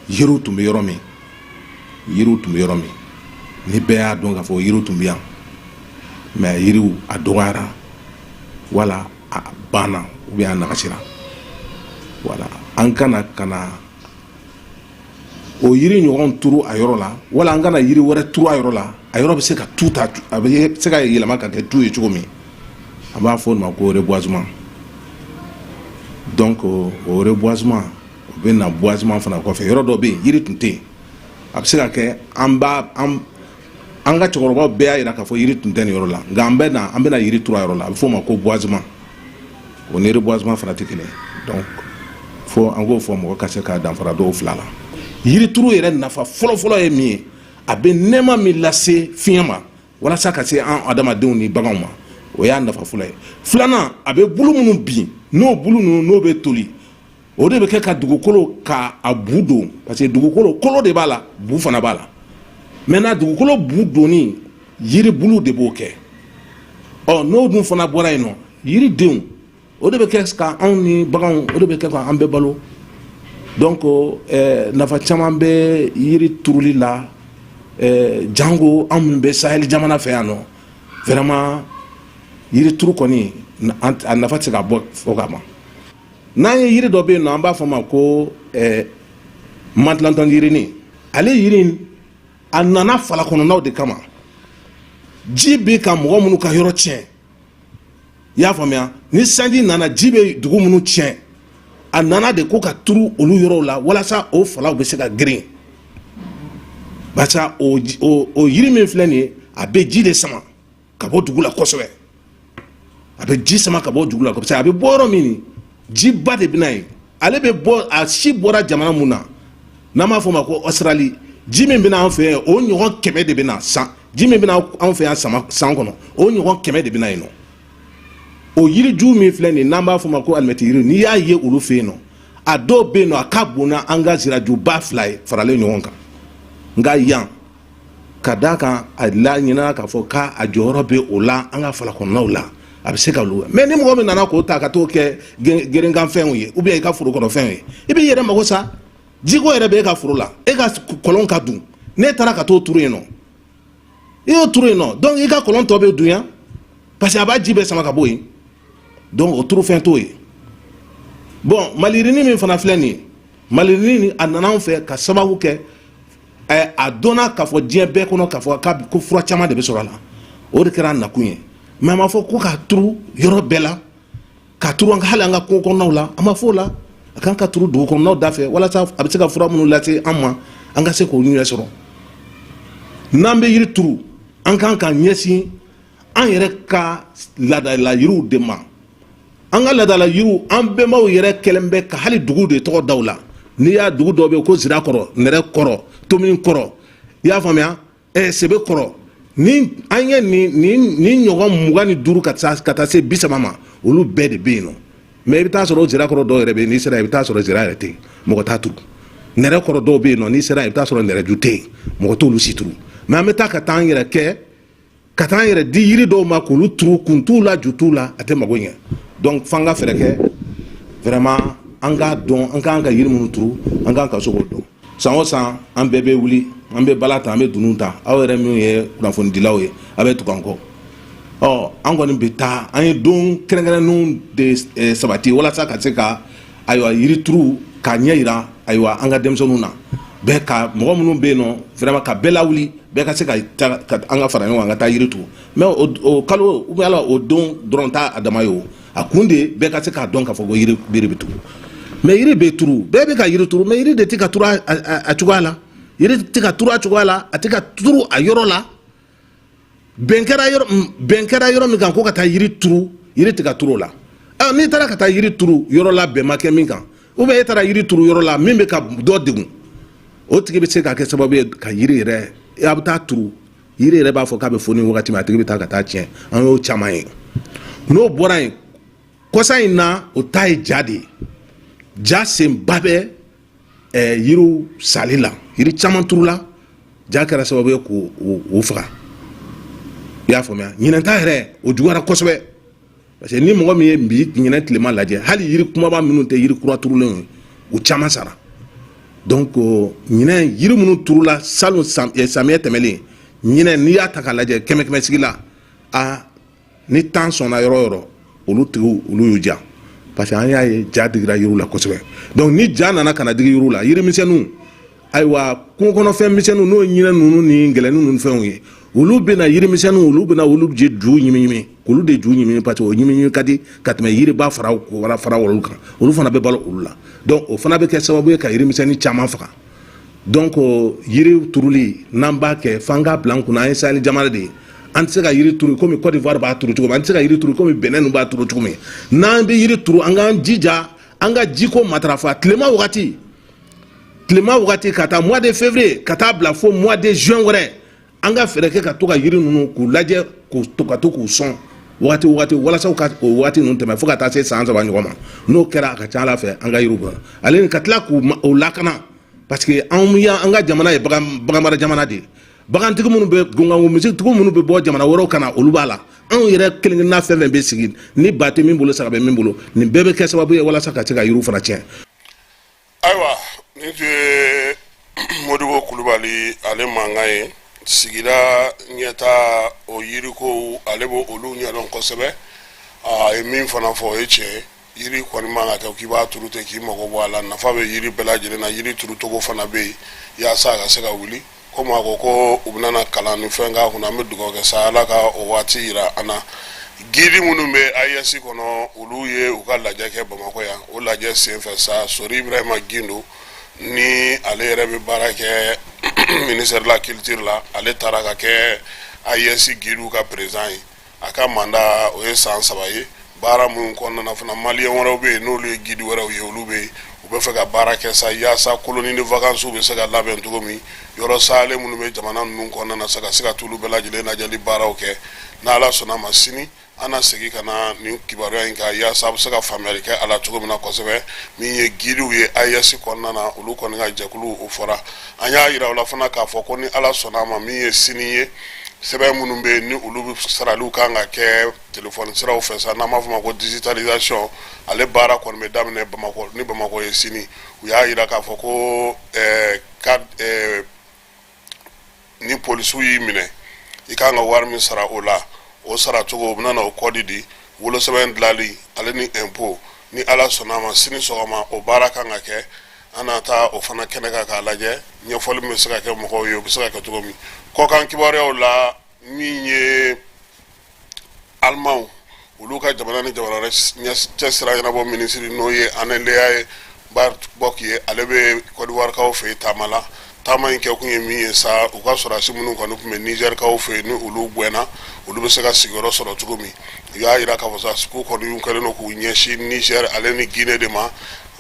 yiriw tun bɛ yɔrɔ min, yiriw tun bɛ yɔrɔ min, ni bɛɛ y'a dɔn k'a fɔ yiriw tun bɛ yan, mais yiriw a dɔgɔyara, wala a banna, ou bien a nagasira, wala an kana ka na o yiri ɲɔgɔn turu a yɔrɔ la, wala an kana yiri wɛrɛ turu a yɔrɔ la, a yɔrɔ bɛ se ka tu ta, a bɛ se ka yɛlɛma ka kɛ tu ye cogo min, an b'a fɔ o ma ko reboisement. Donc o reboisement, o bɛ na boisement fana kɔfɛ. Yɔrɔ dɔ bɛ yen, yiri tun tɛ yen, a bɛ se ka kɛ an b'a an an ka cɛkɔrɔbaw bɛɛ y'a jira k'a fɔ yiri tun tɛ nin yɔrɔ la, nka an bɛ na yiri turu a yɔrɔ la, a bɛ f'o ma ko boisement. O ni reboisement fana tɛ kelen ye. Donc fo an k'o fɔ mɔgɔ ka se ka danfara dɔw fila la. Yirituru yɛrɛ nafa fɔlɔfɔlɔ ye min ye, a bɛ nɛɛma min lase fiɲɛ ma walasa ka se an adamadenw ni baganw ma, o y'a nafa fɔlɔ ye. Filanan, a bɛ bulu minnu bin, n'o bulu ninnu n'o bɛ toli, o de bɛ kɛ ka dugukolo ka a bu don, parce que dugukolo kolo de b'a la, bu fana b'a la. Maintenant, dugukolo bu donni, yiri bulu de b'o kɛ. Ɔ n'o dun fana bɔra yen nɔ, yiridenw, o de bɛ kɛ ka anw ni baganw, o de bɛ kɛ ka an bɛɛ balo. Donc nafa caman bɛ yiri turuli la, jango anw min bɛ Sahel jamana fɛ yan nɔ. Vraiment, yiri turu kɔni, a nafa tɛ se ka bɔ fɔ ka ban. N'an ye yiri dɔ bɛ yen nɔ, an b'a fɔ ma ko Mantilantɔn yirini, ale yiri a nana fala kɔnɔnaw de kama. Ji bɛ ka mɔgɔ minnu ka yɔrɔ tiɲɛ, i y'a faamuya, ni sanji nana, ji bɛ dugu minnu tiɲɛ, a nana de ko ka turu olu yɔrɔw la walasa o falaw bɛ se ka girin, barisa o yiri min filɛ nin ye, a bɛ ji de sama ka bɔ dugu la kosɛbɛ. A bɛ ji sama ka bɔ dugu la kosɛbɛ. A bɛ bɔ yɔrɔ min, jiba de bɛ na yen. Ale bɛ bɔ, a si bɔra jamana mun na, n'an b'a fɔ o ma ko Australie, ji min bɛ na an fɛ yan, o ɲɔgɔn 100 de bɛ na san. Ji min bɛ na anw fɛ yan san kɔnɔ, o ɲɔgɔn 100 de bɛ na yen nɔ. O yiriju min filɛ nin ye, n'an b'a fɔ o ma ko alimɛti yiri, n'i y'a ye olu fɛ yen nɔ, a dɔw bɛ yen nɔ, a ka bon n'an ka sirajuba 2 ye faralen ɲɔgɔn kan. Nka yan, ka d'a kan a laɲinina k'a fɔ k'a jɔyɔrɔ bɛ o la an ka fala kɔnɔnaw la, a bɛ se ka olu. Mais ni mɔgɔ min nana k'o ta ka t'o kɛ gerenkanfɛnw ye, ou bien i ka foro kɔnɔfɛnw ye, i b'i yɛrɛ mago sa. Jiko yɛrɛ bɛ e ka foro la, e ka kɔlɔn ka dun, n'e taara ka t'o turu yen nɔ, i y'o turu yen nɔ, donc i ka kɔlɔn tɔ bɛ dunya, parce que a b'a ji bɛɛ sama ka bɔ yen. Donc o turufɛn t'o ye. Bon, maliyirini min fana filɛ nin ye, maliyirini a nana anw fɛ ka sababu kɛ a dɔnna k'a fɔ diɲɛ bɛɛ kɔnɔ k'a fɔ ko fura caman de bɛ sɔrɔ a la. O de kɛra a nakun ye. Mais a ma fɔ ko k'a turu yɔrɔ bɛɛ la, k'a turu an ka hali an ka kungo kɔnɔnaw la, a ma fɔ o la. A kan ka turu dugu kɔnɔnaw da fɛ walasa a bɛ se ka fura minnu lase an ma, an ka se k'olu ɲɛ sɔrɔ. N'an bɛ yiri turu, an kan ka ɲɛsin an yɛrɛ ka laadala yiriw de ma. An ka laadala yiriw, an bɛnbaw yɛrɛ kɛlen bɛ ka hali dugu de tɔgɔ da u la. N'i y'a dugu dɔw bɛ yen ko zira kɔrɔ, nɛrɛ kɔrɔ, tomini kɔrɔ, i y'a faamuya, sebe kɔrɔ, ni an ye nin ɲɔgɔn 25 ka taa se 30 ma, olu bɛɛ de bɛ yen nɔ. Mais i bɛ taa sɔrɔ o zira kɔrɔ dɔw yɛrɛ bɛ yen, n'i sera yen, i bɛ taa sɔrɔ zira yɛrɛ tɛ yen, mɔgɔ t'a turu. Nɛrɛ kɔrɔ dɔw bɛ yen nɔ, n'i sera yen, i bɛ taa sɔrɔ nɛrɛju tɛ yen, mɔgɔ t'olu si turu. Mais an bɛ taa ka taa an yɛrɛ kɛ ka taa an yɛrɛ di yiri dɔw ma k'olu turu, kun t'u la, ju t'u la, a tɛ mago ɲɛ. Donc f'an ka fɛɛrɛ kɛ vraiment, an k'a dɔn an k'an ka yiri minnu turu, an k'an ka se k'o dɔn. San o san, an bɛɛ bɛ wuli, an bɛ bala ta, an bɛ dunun ta. Aw yɛrɛ minnu ye kunnafonidilaw ye, a bɛ tugu an kɔ. Ɔ, an kɔni bɛ taa, an ye don kɛrɛnkɛrɛnnenw de sabati walasa ka se ka, ayiwa, yiri turu k'a ɲɛ yira, ayiwa, an ka denmisɛnninw na, bɛɛ ka mɔgɔ minnu bɛ yen nɔ, vraiment ka bɛɛ lawuli, bɛɛ ka se ka an ka fara ɲɔgɔn kan ka taa yiri turu. Mais o kalo ou bien ala o don dɔrɔn t'a a dama ye. O a kun de, bɛɛ ka se k'a dɔn k'a fɔ ko yiri bɛ turu. Mais yiri bɛ turu, bɛɛ bɛ ka yiri turu, mais yiri de tɛ ka turu a cogoya la. Yiri tɛ ka turu a cogoya la, a tɛ ka turu a yɔrɔ la. Bɛn kɛra yɔrɔ min kan ko ka taa yiri turu, yiri tɛ ka turu o la. N'i taara ka taa yiri turu yɔrɔ la, bɛn ma kɛ min kan, ou bien e taara yiri turu yɔrɔ la min bɛ ka dɔ degun, o tigi bɛ se ka kɛ sababu ye ka yiri yɛrɛ, a bɛ taa turu, yiri yɛrɛ b'a fɔ k'a bɛ foni wagati min, a tigi bɛ taa ka taa tiɲɛ. An y'o caman ye. N'o bɔra yen, kɔsa in na, o ta ye ja de ye. Ja senba bɛ yiriw sali la. Yiri caman turula, ja kɛra sababu ye k'o faga, i y'a faamuya. Ɲinɛn ta yɛrɛ, o juguyara kosɛbɛ, parce que ni mɔgɔ min ye bi ɲinɛn tilema lajɛ, hali yiri kumaba minnu tɛ yiri kura turulenw ye, u caman sara. Donc ɲinɛn, yiri minnu turula salon samiyɛ tɛmɛlen, ɲinɛn, n'i y'a ta k'a lajɛ, kɛmɛ kɛmɛ sigi la, a ni 10 sɔnna yɔrɔ o yɔrɔ, olu tigiw olu y'u ja, parce que an y'a ye ja digira yiriw la kosɛbɛ. Donc ni ja nana ka na digi yiriw la, yirimisɛnninw, ayiwa, kungo kɔnɔfɛn misɛnninw, n'o ye ɲinɛ ninnu ni ngɛlɛnin ninnu fɛnw ye, olu bɛna yirimisɛnninw, olu bɛna olu je ju ɲimi ɲimi, k'olu de ju ɲimi, parce que o ɲimi ɲimi ka di ka tɛmɛ yiriba fara fara olu kan. Olu fana bɛ balo olu la. Donc o fana bɛ kɛ sababu ye ka yirimisɛnnin caman faga. Donc yiri turuli, n'an b'a kɛ, f'an k'a bila an kunna, an ye sahel jamana de ye. An tɛ se ka yiri turu komi Côte d'Ivoire b'a turu cogo min, an tɛ se ka yiri turu komi Benin ninnu b'a turu cogo min. N'an bɛ yiri turu, an k'an jija an ka jiko matarafa tilema wagati, tilema wagati ka taa mois de février ka taa bila fo mois de juin wɛrɛ, an ka fɛɛrɛ kɛ ka to ka yiri ninnu k'u lajɛ, ka to k'u sɔn wagati wagati, walasa ka o wagati ninnu tɛmɛ fo ka taa se san 3 ɲɔgɔn ma. N'o kɛra, a ka ca ala fɛ, an ka yiriw bɔ ale ni ka tila k'u lakana, parce que anw y'an ka jamana ye baganmara jamana de ye. Bagantigi minnu bɛ gonkanko, misitigiw minnu bɛ bɔ jamana wɛrɛw ka na, olu b'a la. Anw yɛrɛ kelen kelenna fɛn fɛn bɛ sigi, ni ba tɛ min bolo, saga bɛ min bolo, nin bɛɛ bɛ kɛ sababu ye walasa ka se ka yiriw fana tiɲɛ. Ayiwa, nin tun ye Modibo Kulubali ale mankan ye. Sigida ɲɛta, o yirikow, ale b'o olu ɲɛdɔn kosɛbɛ. A ye min fana fɔ, o ye tiɲɛ ye. Yiri kɔni man ka kɛ k'i b'a turu ten k'i mago bɔ a la. Nafa bɛ yiri bɛɛ lajɛlen na. Yiri turucogo fana bɛ yen yaasa a ka se ka wuli. Komi a ko ko u bɛna na kalan ni fɛn k'a kunna, an bɛ dugawu kɛ sa, Ala ka o waati yira an na. Guide minnu bɛ AES kɔnɔ, olu ye u ka lajɛ kɛ Bamakɔ yan. O lajɛ senfɛ sa, Sori Ibrahima Gindo ni ale yɛrɛ bɛ baara kɛ ministère de la culture la, ale taara ka kɛ AES guidew ka président ye. A ka mandat, o ye san 3 ye. Baara minnu kɔnɔna na fana, maliyɛn wɛrɛw bɛ yen n'olu ye guide wɛrɛw ye, olu bɛ yen, u bɛ fɛ ka baara kɛ sa yaasa colonie de vacances bɛ se ka labɛn cogo min, yɔrɔ salen minnu bɛ jamana ninnu kɔnɔna na sa, ka se ka t'olu bɛɛ lajɛlen lajɛli baaraw kɛ. N'Ala sɔnna ma, sini an na segin ka na nin kibaruya in kan yaasa a bɛ se ka faamuyali kɛ a la cogo min na kosɛbɛ. Min ye guidew ye AES kɔnɔna na, olu kɔni ka jɛkulu, o fɔra. An y'a yira u la fana k'a fɔ ko ni Ala sɔnna a ma, min ye sini ye, sɛbɛn minnu bɛ yen ni olu saraliw kan ka kɛ telefɔni siraw fɛ sa, n'an b'a fɔ ma ko digitalisation, ale baara kɔni bɛ daminɛ Bamakɔ ni Bamakɔ ye sini. U y'a yira k'a fɔ ko ka ni polisiw y'i minɛ, i kan ka wari min sara o la, o saracogo, u bɛna na o code di. Wolosɛbɛn dilali ale ni impôt, ni Ala sɔnna a ma, sini sɔgɔma o baara kan ka kɛ. An na taa o fana kɛnɛ kan k'a lajɛ ɲɛfɔli min bɛ se ka kɛ mɔgɔw ye, o bɛ se ka kɛ cogo min. Kɔkan kibaruyaw la, min ye Alimanw, olu ka jamana ni jamana wɛrɛ cɛ sira ɲɛnabɔ minisiri, n'o ye Annalena Baerbock ye, ale bɛ Kɔdiwarikaw fɛ yen taama la. Taama in kɛkun ye min ye sa, u ka sɔrɔdasi minnu kɔni tun bɛ Nizɛrikaw fɛ yen, ni olu gɛnna, olu bɛ se ka sigiyɔrɔ sɔrɔ cogo min. U y'a jira k'a fɔ sa k'u kɔni kɛlen don k'u ɲɛsin Nizɛri ale ni Guinée de ma,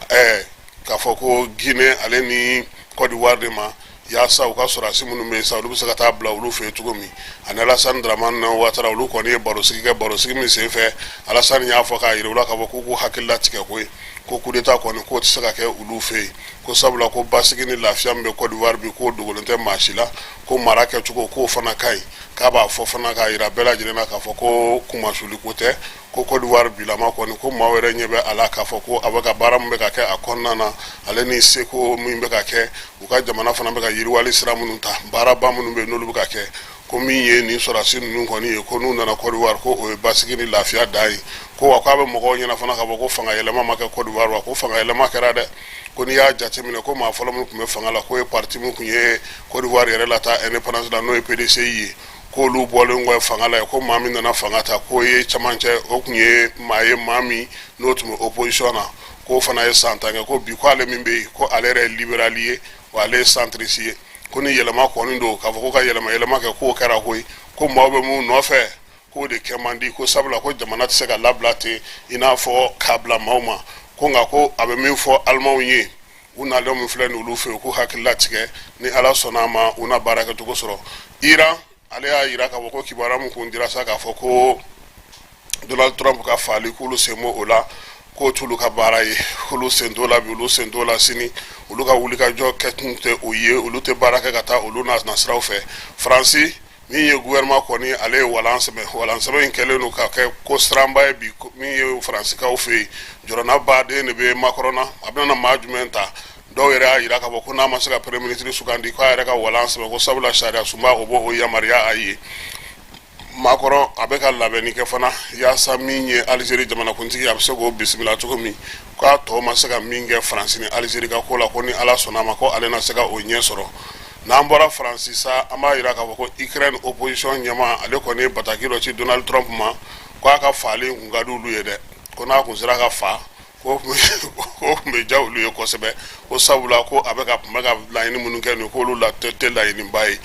k'a fɔ ko Guinée ale ni Kɔdiwari de ma, yaasa u ka sɔrɔdasi minnu bɛ yen sa, olu bɛ se ka taa bila olu fɛ yen cogo min. Ani Alasani Dramani Watara, olu kɔni ye barosigi kɛ. Barosigi min senfɛ, Alasani y'a fɔ k'a yira u la k'a fɔ k'u k'u hakili latigɛ ko ye ko coup d'état kɔni, k'o tɛ se ka kɛ olu fɛ yen, ko sabula ko basigi ni lafiya min bɛ Côte d'Ivoire bi, k'o dogolen tɛ maa si la, ko mara kɛcogo, k'o fana ka ɲi. K'a b'a fɔ fana k'a yira bɛɛ lajɛlen na k'a fɔ ko kunmasuli ko tɛ, ko Côte d'Ivoire bilama kɔni, ko maaw yɛrɛ ɲɛ bɛ a la k'a fɔ ko a bɛ ka baara min bɛ ka kɛ a kɔnɔna na, ale ni seko min bɛ ka kɛ, u ka jamana fana bɛ ka yiriwali sira minnu ta, baaraba minnu bɛ yen n'olu bɛ ka kɛ, ko min ye nin sɔrɔdasi ninnu kɔni ye, ko n'u nana Côte d'Ivoire, ko o ye basigi ni lafiya dan ye. Ko wa k'a bɛ mɔgɔw ɲɛna fana k'a fɔ ko fanga yɛlɛma ma kɛ Côte d'Ivoire wa, ko fanga yɛlɛma kɛra dɛ. Ko n'i y'a jateminɛ, ko maa fɔlɔ min tun bɛ fanga la, k'o ye parti min tun ye Côte d'Ivoire yɛrɛ lataa indépendance la, n'o ye PDCI ye, k'olu bɔlen kɔ fanga la, ko maa min nana fanga ta, k'o ye camancɛ, o tun ye maa ye, maa min n'o tun bɛ opposition na, k'o fana ye san 10 kɛ. Ko bi, ko ale min bɛ yen, ko ale yɛrɛ ye libéral ye, wa ale ye centriste ye. Ko ni yɛlɛma kɔni don, k'a fɔ ko ka yɛlɛma yɛlɛma kɛ, k'o kɛra koyi. Ko maaw bɛ mun nɔfɛ, k'o de kɛ man di, ko sabula ko jamana tɛ se ka labila ten i n'a fɔ k'a bila maaw ma. Ko nka ko a bɛ min fɔ Alimanw ye, u nalen min filɛ nin olu fɛ yen, k'u hakili latigɛ, ni Ala sɔnna a ma, u na baara kɛcogo sɔrɔ. Iran, ale y'a yira k'a fɔ ko kibaruya min kun dira sa k'a fɔ ko Donald Trump ka faali, k'olu sen b'o o la, k'o t'olu ka baara ye, olu sen t'o la bi, olu sen t'o la sini, olu ka wulikajɔ kɛkun tɛ o ye, olu tɛ baara kɛ ka taa olu na siraw fɛ. Faransi, min ye gouvernement kɔni, ale ye walan sɛbɛn. Walan sɛbɛn in kɛlen don ka kɛ ko siranba ye bi. Min ye Faransikaw fɛ yen, jɔrɔna baden de bɛ Macron na, a bɛna maa jumɛn ta? Dɔw yɛrɛ y'a jira k'a fɔ ko n'a ma se ka premier ministre sugandi, k'a yɛrɛ ka walan sɛbɛn, ko sabula sariya sunba, o b'o yamaruya a ye. Macron, a bɛ ka labɛnni kɛ fana yaasa min ye Alizeri jamanakuntigi, a bɛ se k'o bisimila cogo min. K'a tɔ ma se ka min kɛ Faransi ni Alizeri ka ko la, ko ni Ala sɔnna a ma, ko ale na se ka o ɲɛ sɔrɔ. N'an bɔra Faransi sa, an b'a jira k'a fɔ ko Ukraine opposition ɲɛmaa, ale kɔni ye bataki dɔ ci Donald Trump ma, k'a ka faali kun ka di olu ye dɛ, ko n'a kun sera ka fa, ko tun bɛ diya olu ye kosɛbɛ, ko sabula ko a bɛ ka tun bɛ ka laɲini minnu kɛ nin, k'olu la tɛ laɲiniba ye.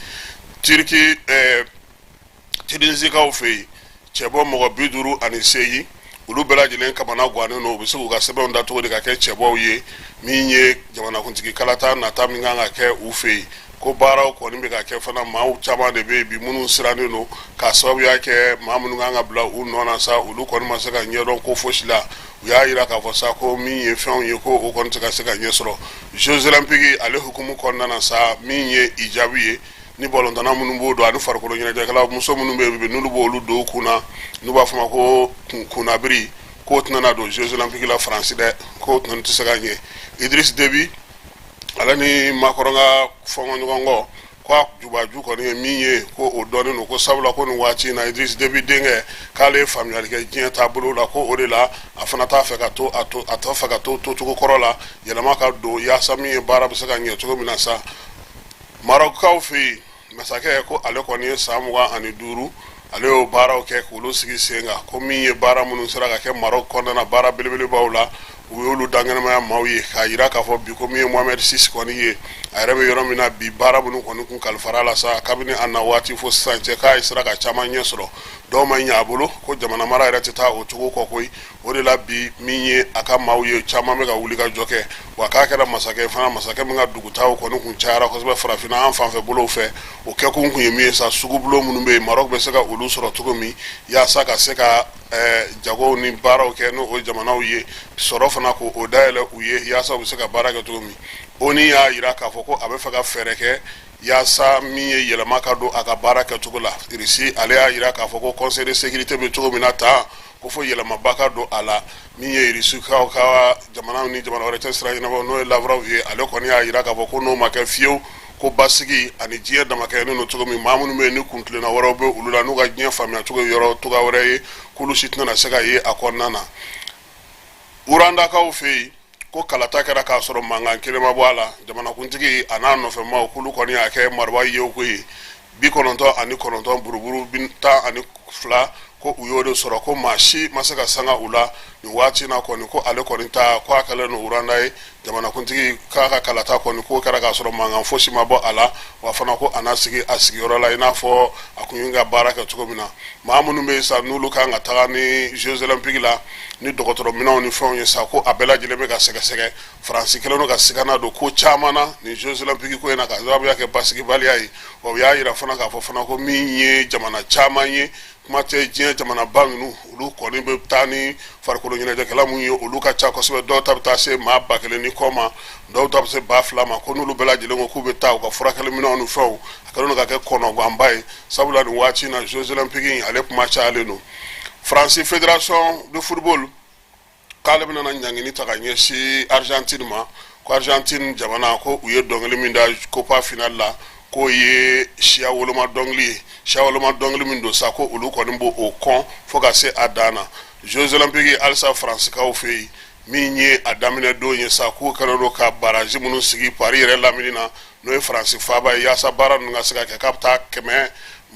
Turki, Tunisikaw fɛ yen, cɛbɔ mɔgɔ 58, olu bɛɛ lajɛlen kamana gannen don, u bɛ se k'u ka sɛbɛnw da cogo di ka kɛ cɛbɔw ye. Min ye jamanakuntigi kalata nata min kan ka kɛ u fɛ yen, ko baaraw kɔni bɛ ka kɛ fana. Maaw caman de bɛ yen bi minnu sirannen don k'a sababuya kɛ maa minnu kan ka bila u nɔ na sa, olu kɔni ma se ka ɲɛdɔn ko fosi la. U y'a jira k'a fɔ sa ko min ye fɛnw ye, ko o kɔni tɛ ka se ka ɲɛ sɔrɔ. Jeux olympiques ale hukumu kɔnɔna na sa, min ye hijabu ye, ni balontanna minnu b'o don ani farikolo ɲɛnajɛkɛla muso minnu bɛ yen n'olu b'olu don u kun na, n'u b'a fɔ ma ko kunnabiri, k'o tɛna na don Jeux olympiques la Faransi dɛ, k'o tɛna tɛ se ka ɲɛ. Idriss Déby, ale ni Macron ka fɔnkɔ ɲɔgɔn kɔ. Ko a jubaju kɔni ye min ye, ko o dɔnnen don, ko sabula ko nin waati in na Idriss Déby denkɛ, k'ale ye faamuyali kɛ diɲɛ taabolo la, ko o de la a fana t'a fɛ ka to a to a t'a fɛ ka to tocogo kɔrɔ la, yɛlɛma ka don yaasa min ye baara bɛ se ka ɲɛ cogo min na sa. Marɔkukaw fɛ yen, masakɛ ko ale kɔni ye san 25, ale y'o baaraw kɛ k'olu sigi sen kan, ko min ye baara minnu sera ka kɛ Maroc kɔnɔna na, baara belebelebaw la, u y'olu dankɛnɛmaya maaw ye k'a jira k'a fɔ bi ko min ye Mohamed VI kɔni ye, a yɛrɛ bɛ yɔrɔ min na bi, baara minnu kɔni kun kalifara la sa kabini a na waati fo sisan cɛ, k'a sera ka caman ɲɛ sɔrɔ, dɔw ma ɲɛ a bolo, ko jamana mara yɛrɛ tɛ taa o cogo kɔ koyi. O de la bi min ye a ka maaw ye, caman bɛ ka wuli ka jɔ kɛ. Wa k'a kɛra masakɛ fana, masakɛ min ka dugutaaw kɔni kun cayara kosɛbɛ farafinna an fanfɛ bolow fɛ. O kɛkun kun ye min ye sa, sugubulon minnu bɛ yen, Maroc bɛ se ka olu sɔrɔ cogo min yaasa ka se ka jagow ni baaraw kɛ n'o jamanaw ye, sɔrɔ fana ko o dayɛlɛ u ye yaasa u bɛ se ka baara kɛ cogo min. ONU y'a jira k'a fɔ ko a bɛ fɛ ka fɛɛrɛ kɛ yaasa min ye yɛlɛma ka don a ka baara kɛcogo la. Irisi ale y'a jira k'a fɔ ko Conseil de sécurité bɛ cogo min na tan, ko fo yɛlɛmaba ka don a la. Min ye Irisikaw ka jamana ni jamana wɛrɛ cɛ sira ɲɛnabɔ, n'o ye Lavrov ye, ale kɔni y'a jira k'a fɔ ko n'o ma kɛ fiyewu, ko basigi ani diɲɛ damakɛɲɛnen don cogo min, maa minnu bɛ yen ni kuntilenna wɛrɛw bɛ olu la, n'u ka diɲɛ faamuya cogo ye yɔrɔ cogoya wɛrɛ ye, k'olu si tɛna se ka ye a kɔnɔna na. Rwandakaw fɛ yen, ko kalata kɛra k'a sɔrɔ mankan kelen ma bɔ a la. Jamanakuntigi a n'a nɔfɛmaw, k'olu kɔni y'a kɛ mariba ye ko ye, 99 buruburu 12, ko u y'o de sɔrɔ, ko maa si ma se ka sanga u la nin waati na kɔni. Ko ale kɔni ta, ko a kɛlen don Rwanda ye jamanakuntigi k'a ka kalata kɔni k'o kɛra k'a sɔrɔ mankan fosi ma bɔ a la. Wa fana ko a na sigi a sigiyɔrɔ la i n'a fɔ a kun ye ka baara kɛ cogo min na. Maa minnu bɛ yen sa, n'olu kan ka taga ni Jeux olympiques la ni dɔgɔtɔrɔminɛnw ni fɛnw ye sa, ko a bɛɛ lajɛlen bɛ ka sɛgɛsɛgɛ. Faransi kɛlen don ka sigana don ko caman na nin Jeux olympiques ko in na, ka sababuya kɛ basigibaliya ye. Wa u y'a jira fana k'a fɔ fana ko min ye jamana caman ye, kuma tɛ diɲɛ jamanaba ninnu, olu kɔni bɛ taa ni farikolo ɲɛnajɛkɛla minnu ye, olu ka ca kosɛbɛ. Dɔw ta bɛ taa se maa 1000 ni kɔ ma, dɔw ta bɛ se 2000 ma. Ko n'olu bɛɛ lajɛlen ko k'u bɛ taa u ka furakɛli minɛnw ni fɛnw, a kɛlen don ka kɛ kɔnɔganba ye, sabula nin waati in na Jeux olympiques ale kuma cayalen don. Faransi Fédération de football k'ale bɛna ɲangini ta ka ɲɛsin Argentine ma, ko Argentine jamana, ko u ye dɔnkili min da Copa finale la, k'o ye siya woloma dɔnkili ye, siya woloma dɔnkili min don sa, ko olu kɔni b'o o kɔn fo ka se a dan na. Jeux olympiques halisa Faransikaw fɛ yen, min ye a daminɛ don ye sa, k'u kɛlen don ka barrage minnu sigi Paris yɛrɛ lamini na, n'o ye Faransi faaba ye, yaasa baara ninnu ka se ka kɛ, k'a bɛ taa kɛmɛ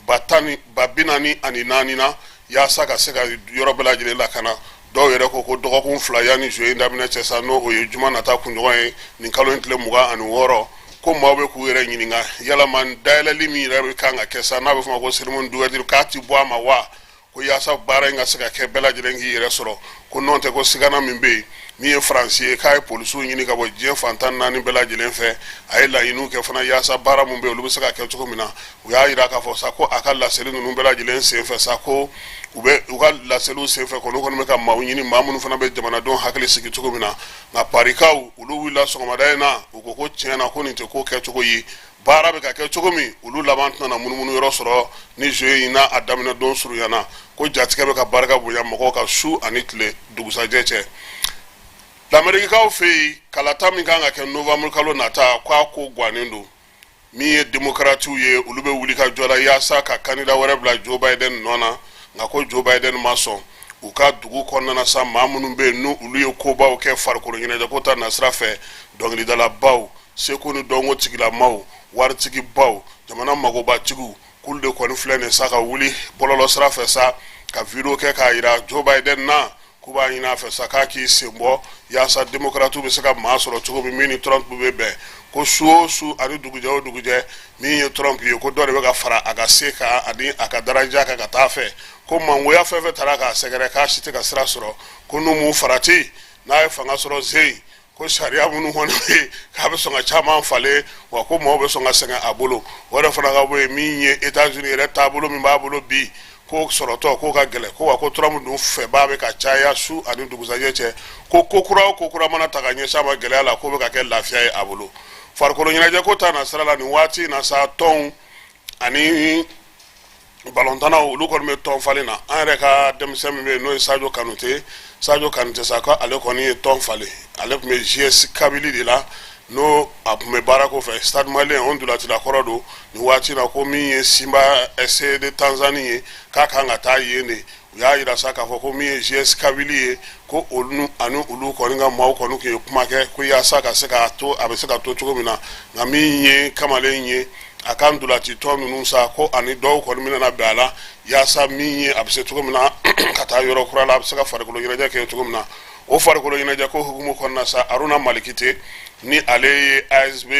ba tan ni ba bi naani ani naani na, yaasa ka se ka yɔrɔ bɛɛ lajɛlen lakana. Dɔw yɛrɛ ko ko dɔgɔkun 2 yanni jeux in daminɛ cɛ sa, n'o o ye juma nata kunɲɔgɔn ye, nin kalo in tile 26, ko maaw bɛ k'u yɛrɛ ɲininka yalama dayɛlɛli min yɛrɛ bɛ kan ka kɛ sa, n'a bɛ fɔ ma ko cérémonie d'ouverture, k'a ti bɔ a ma wa, ko yaasa baara in ka se ka kɛ, bɛɛ lajɛlen k'i yɛrɛ sɔrɔ. Ko nɔn tɛ, ko sigana min bɛ yen, min ye Faransi ye, k'a ye polisiw ɲini ka bɔ diɲɛ fan 14 bɛɛ lajɛlen fɛ, a ye laɲiniw kɛ fana yaasa baara min bɛ yen, olu bɛ se ka kɛ cogo min na. U y'a jira k'a fɔ sa ko a ka laseli ninnu bɛɛ lajɛlen senfɛ sa, ko u bɛ u ka laseliw senfɛ kɔni, kɔni bɛ ka maaw ɲini, maa minnu fana bɛ jamanadenw hakili sigi cogo min na. Nka Parikaw, olu wulila sɔgɔmada in na, u ko ko tiɲɛ na, ko nin tɛ ko kɛcogo ye. Baara bɛ ka kɛ cogo min, olu laban tɛna munumunu yɔrɔ sɔrɔ ni jeux in n'a a daminɛ don surunyana, ko jatigɛ bɛ ka barika bonya mɔgɔw ka su ani tile dugusajɛ cɛ. Lamerikikaw fɛ yen, kalata min kan ka kɛ novembre kalo nata, k'a ko gannen don. Min ye demokaratiw ye, olu bɛ wuli ka jɔ la yaasa ka kandida wɛrɛ bila Joe Biden nɔ na, nka ko Joe Biden ma sɔn. U ka dugu kɔnɔna na sa, maa minnu bɛ yen n'u olu ye kobaw kɛ farikolo ɲɛnajɛko ta nasira fɛ, dɔnkilidalabaw, seko ni dɔnko tigilamaw, waritigibaw, jamana magobatigiw, k'olu de kɔni filɛ nin sa ka wuli bɔlɔlɔ sira fɛ sa ka video kɛ k'a jira Joe Biden na, k'u b'a ɲini a fɛ sa k'a k'i sen bɔ yaasa démocrates bɛ se ka maa sɔrɔ cogo min, min ni Trump bɛ bɛn. Ko su o su ani dugujɛ o dugujɛ, min ye Trump ye, ko dɔ de bɛ ka fara a ka se kan ani a ka daraja kan ka taa fɛ, ko mangoya fɛn fɛn taara k'a sɛgɛrɛ, k'a si tɛ ka sira sɔrɔ, ko n'u m'u farati, n'a ye fanga sɔrɔ zen, ko sariya minnu kɔni bɛ yen, k'a bɛ sɔn ka caman falen, wa ko maaw bɛ sɔn ka sɛgɛn a bolo. O yɛrɛ fana ka bɔ yen, min ye États-Unis yɛrɛ taabolo min b'a bolo bi, ko sɔrɔtɔ k'o ka gɛlɛn, ko wa ko Trump dun fɛba bɛ ka caya su ani dugusajɛ cɛ, ko ko kura o ko kura mana ta ka ɲɛsin a ma gɛlɛya la, k'o bɛ ka kɛ lafiya ye a bolo. Farikolo ɲɛnajɛ ko ta na sira la, nin waati in na sa, tɔnw ani balontannaw, olu kɔni bɛ tɔn falen na. An yɛrɛ ka denmisɛn min bɛ yen, n'o ye Sadio Kanute, Sadio Kanute sa, ko ale kɔni ye tɔn falen. Ale tun bɛ JS Kabylie de la. N'o a tun bɛ baara ko fɛ Stade Malien, o ntolacila kɔrɔ don. Nin waati na, ko min ye Simba SC de Tanzanie ye, k'a kan ka taa yen de. U y'a yira sa k'a fɔ ko min ye JS Kabylie ye, ko olu ani olu kɔni ka maaw kɔni tun ye kuma kɛ ko yaasa ka se k'a to a bɛ se ka to cogo min na. Nka min ye kamalen ye, a ka ntolaci tɔn ninnu sa, ko ani dɔw kɔni bɛna bɛn a la yaasa min ye a bɛ se cogo min na ka taa yɔrɔ kura la, a bɛ se ka farikolo ɲɛnajɛ kɛ cogo min na. O farikolo ɲɛnajɛ ko hukumu kɔnɔna sa, Aruna Malikite ni ale ye ASB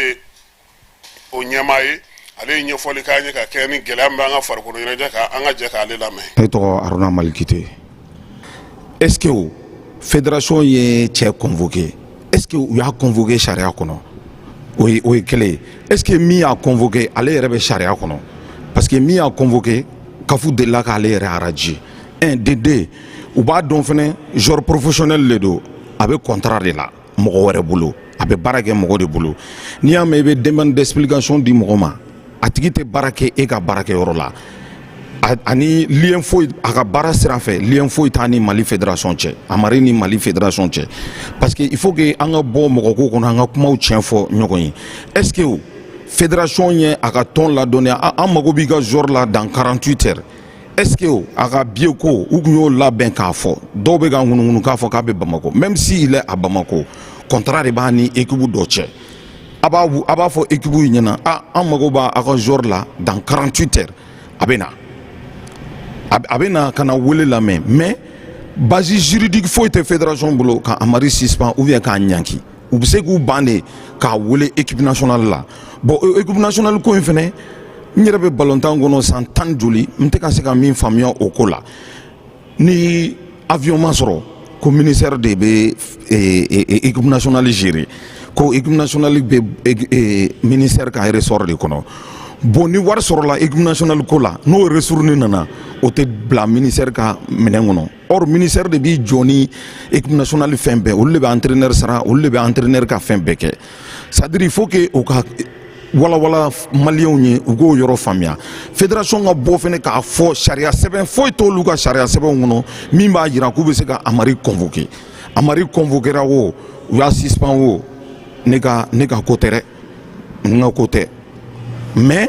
o ɲɛmaa ye, ale ye ɲɛfɔli k'an ye ka kɛ ni gɛlɛya min b'an ka farikolo ɲɛnajɛ kan. An ka jɛ k'ale lamɛn. Ne tɔgɔ Aruna Malikite. Est ce que o fédération ye cɛ convoqué, est ce que u y'a convoqué sariya kɔnɔ? O ye kelen ye. Est ce que min y'a convoqué, ale yɛrɛ bɛ sariya kɔnɔ? Parce que min y'a convoqué, CAF delila k'ale yɛrɛ radier. Un, de deux, u b'a dɔn fɛnɛ, joueur professionnel de don, a bɛ contrat de la mɔgɔ wɛrɛ bolo, a bɛ baara kɛ mɔgɔ de bolo. N'i y'a mɛn i bɛ demande d'explication di mɔgɔ ma, a tigi tɛ baara kɛ e ka baarakɛyɔrɔ la, ani lien foyi a ka baara sira fɛ, lien foyi t'a ni Mali fédération cɛ, Amari ni Mali fédération cɛ. Parce que il faut que an ka bɔ mɔgɔ ko kɔnɔ, an ka kumaw tiɲɛ fɔ ɲɔgɔn ye. Est ce que o fédération ye a ka tɔn ladɔnniya, an mago b'i ka joueur la dans 48 heures? Est ce que o a ka billet ko, u kun y'o labɛn k'a fɔ? Dɔw bɛ ka ŋunuŋunu k'a fɔ k'a bɛ Bamako. Même si il est à Bamako, contrat de b'a ni équipe dɔ cɛ. A b'a fɔ équipe ɲɛna: a an mago b'a a ka joueur la dans 48 heures. A bɛ na, a bɛ na ka na wele lamɛn. Mais base juridique foyi tɛ fédération bolo ka Amari suspend ou bien k'a ɲanki. U bɛ se k'u ban de k'a wele équipe nationale la. Bon, équipe nationale ko in fɛnɛ, n yɛrɛ bɛ balontan kɔnɔ san 10 joli, n tɛ ka se ka min faamuya o ko la. Ni avion ma sɔrɔ, ko ministère de bɛ équipe nationale gérer, ko équipe nationale bɛ ministère ka ressort de kɔnɔ. Bon, ni wari sɔrɔla équipe nationale ko la, n'o ressource nana, o tɛ bila ministère ka minɛn kɔnɔ. Or ministère de b'i jɔ ni équipe nationale fɛn bɛɛ. Olu de bɛ entraîneur sara, olu de bɛ entraîneur ka fɛn bɛɛ kɛ. C'est à dire, il faut que o ka walawala Maliyɛnw ye, u k'o yɔrɔ faamuya. Fédération ka bɔ fɛnɛ k'a fɔ, sariya sɛbɛn foyi t'olu ka sariya sɛbɛnw kɔnɔ min b'a jira k'u bɛ se ka Amari convoquer. Amari convoquera o, u y'a suspend o, ne ka ko tɛ dɛ, n ka ko tɛ. Mais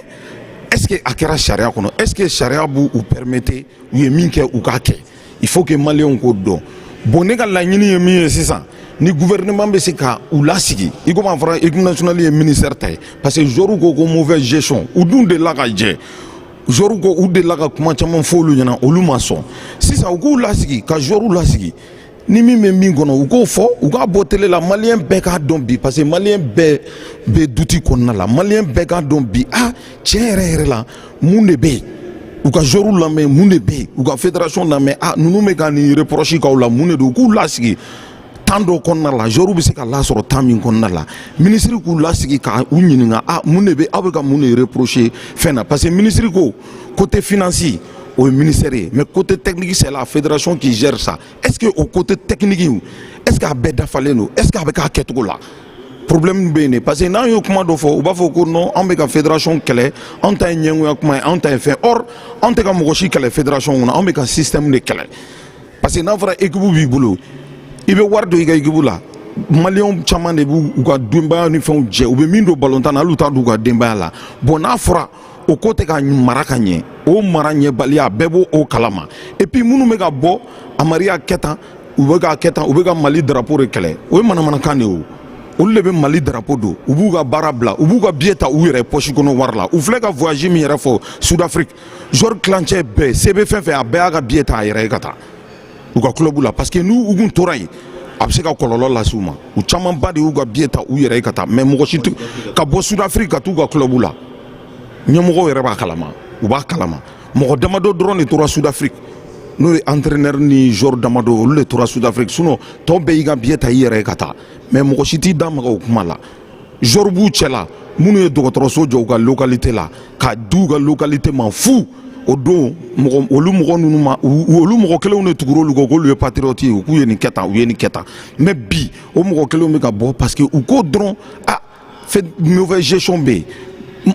est ce que a kɛra sariya kɔnɔ? Est ce que sariya b'u u permettre u ye min kɛ, u k'a kɛ? Il faut que Maliyɛnw k'o dɔn. Bon, ne ka laɲini ye min ye sisan, ni gouvernement bɛ se ka u lasigi, i komi a fɔra équipe nationale ye ministère ta ye, parce que joueurs ko ko mauvaise gestion. U dun delila ka jɛ, joueurs ko u delila ka kuma caman fɔ olu ɲɛna, olu ma sɔn. Sisan u k'u lasigi, ka joueurs lasigi, ni min bɛ min kɔnɔ, u k'o fɔ, u k'a bɔ télé la, Maliyɛn bɛɛ k'a dɔn bi, parce que Maliyɛn bɛɛ bɛ doute kɔnɔna la. Maliyɛn bɛɛ k'a dɔn bi, ah, tiɲɛ yɛrɛ yɛrɛ la, mun de bɛ yen? U ka joueurs lamɛn, mun de bɛ yen? U ka fédération lamɛn, ah, ninnu bɛ ka nin reproche k'aw la, mun de don? U k'u lasigi temps dɔ kɔnɔna la, joueurs bɛ se ka lasɔrɔ temps min kɔnɔna la, ministre k'u lasigi ka u ɲininka: ah, mun de bɛ aw bɛ ka mun de reprocher fɛn na? Parce que ministre ko côté finance, o ye ministère ye, mais côté technique, c'est la fédération qui gère ça. Est ce que o côté technique, est ce que a bɛɛ dafalen don? Est ce que a bɛ k'a kɛcogo la? Problème bɛ yen de, parce que n'an y'o kuma dɔ fɔ, u b'a fɔ ko non, an bɛ ka fédération kɛlɛ, anw ta ye ɲɛngoya kuma ye, anw ta ye fɛn. Or anw tɛ ka mɔgɔ si kɛlɛ fédération kɔnɔ, anw bɛ ka système de kɛlɛ. Parce que n'a fɔra équipe b'i bolo, i bɛ wari don i ka équipe la, Maliyɛnw caman de b'u u ka denbaya ni fɛnw jɛ, u bɛ min don balontan na, hali u t'a don u ka denbaya la. Bon, n'a fɔra o ko tɛ ka mara ka ɲɛ, o mara ɲɛbaliya, bɛɛ b'o o kalama. Et puis minnu bɛ ka bɔ, Amari y'a kɛ tan, u bɛ k'a kɛ tan, u bɛ ka Mali drapeau de kɛlɛ, o ye manamanakan de ye. O olu de bɛ Mali drapeau don, u b'u ka baara bila, u b'u ka billet ta u yɛrɛ poche kɔnɔ wari la. U filɛ ka voyage min yɛrɛ fɔ Sud-Afrique, joueur tilancɛ bɛɛ se bɛ fɛn fɛn, a bɛɛ y'a ka billet ta a yɛrɛ ye ka taa u ka club la, parce que n'u u kun tora yen, a bɛ se ka kɔlɔlɔ lase u ma. U camanba de y'u ka billet ta u yɛrɛ ye ka taa, mais mɔgɔ si tɛ ka bɔ Sud-Afrique ka t'u ka club la. Ɲɛmɔgɔw yɛrɛ b'a kalama, u b'a kalama. Mɔgɔ damadɔ dɔrɔn de tora Sud-Afrique, n'o ye entraîneur ni joueur damadɔ, olu de tora Sud-Afrique. Sinon tɔw bɛɛ y'i ka billet ta i yɛrɛ ye ka taa. Mais mɔgɔ si t'i da maga o kuma la. Joueur b'u cɛ la minnu ye dɔgɔtɔrɔso jɔ u ka localité la k'a di u ka localité ma fu. O don, mɔgɔ olu mɔgɔ ninnu ma, olu mɔgɔ kelenw de tugura olu kɔ k'olu ye patriote ye, k'u ye nin kɛ tan, u ye nin kɛ tan. Mais bi, o mɔgɔ kelenw bɛ ka bɔ parce que u ko dɔrɔn: ah, fait mauvaise gestion bɛ yen.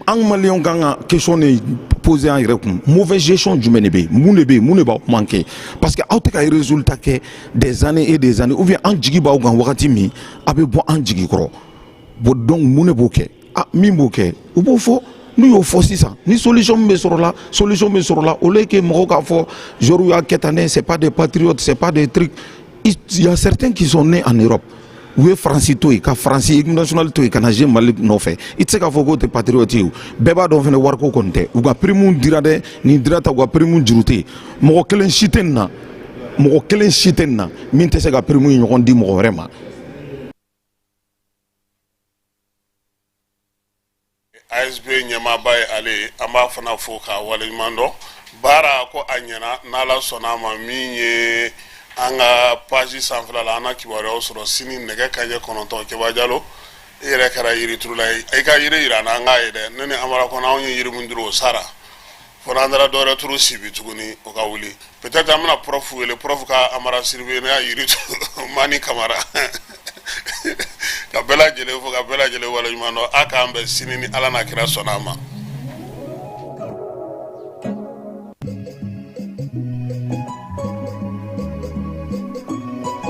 An Maliyɛnw kan ka question de poser an yɛrɛ kun: mauvaise gestion jumɛn de bɛ yen? Mun de bɛ yen? Mun de b'aw manquer? Parce que aw tɛ ka résultat kɛ des années et des années, ou bien an jigi b'aw kan, wagati min a bɛ bɔ an jigi kɔrɔ. Bon, donc mun de b'o kɛ? Ah, min b'o kɛ, u b'o fɔ. N'u y'o fɔ sisan, ni solution min bɛ sɔrɔ la, solution bɛ sɔrɔ la, au lieu que mɔgɔw k'a fɔ joueurs y'a kɛ tan dɛ, c'est pas des patriotes, c'est pas des trucs. Il y a certains qui sont nés en Europe, u ye Faransi to yen, ka Faransi équipe nationale to yen ka na jouer Mali nɔfɛ. I tɛ se k'a fɔ k'o tɛ patriote ye. O bɛɛ b'a dɔn fɛnɛ, wariko kɔni tɛ. U ka prime dira dɛ, nin dira ta, u ka prime juru tɛ yen. Mɔgɔ kelen si tɛ nin na, mɔgɔ kelen si tɛ nin na min tɛ se ka prime ɲɔgɔn di mɔgɔ wɛrɛ ma. ASB ɲɛmaaba ye ale ye, an b'a fana fo k'a waleɲuman dɔn. Baara ko a ɲɛna, n'Ala sɔnna a ma, min ye an ka page sanfɛla la, an na kibaruyaw sɔrɔ sini nɛgɛ kanɲɛ 9. Keba Jalo, i yɛrɛ kɛra yiriturula ye, i ka yiri yira an na, an k'a ye dɛ. Ne ni Amara kɔnɔ, anw ye yiri min turu, o sara fo n'an taara dɔwɛrɛ turu Sibi tuguni, o ka wuli. Peut-être an bɛna prof wele, prof ka Amara surveiller ne y'a yiri turu. Mani Kamara, ka bɛɛ lajɛlen fo, ka bɛɛ lajɛlen waleɲuman dɔn. A k'an bɛn sini ni Ala n'a kira sɔnna a ma.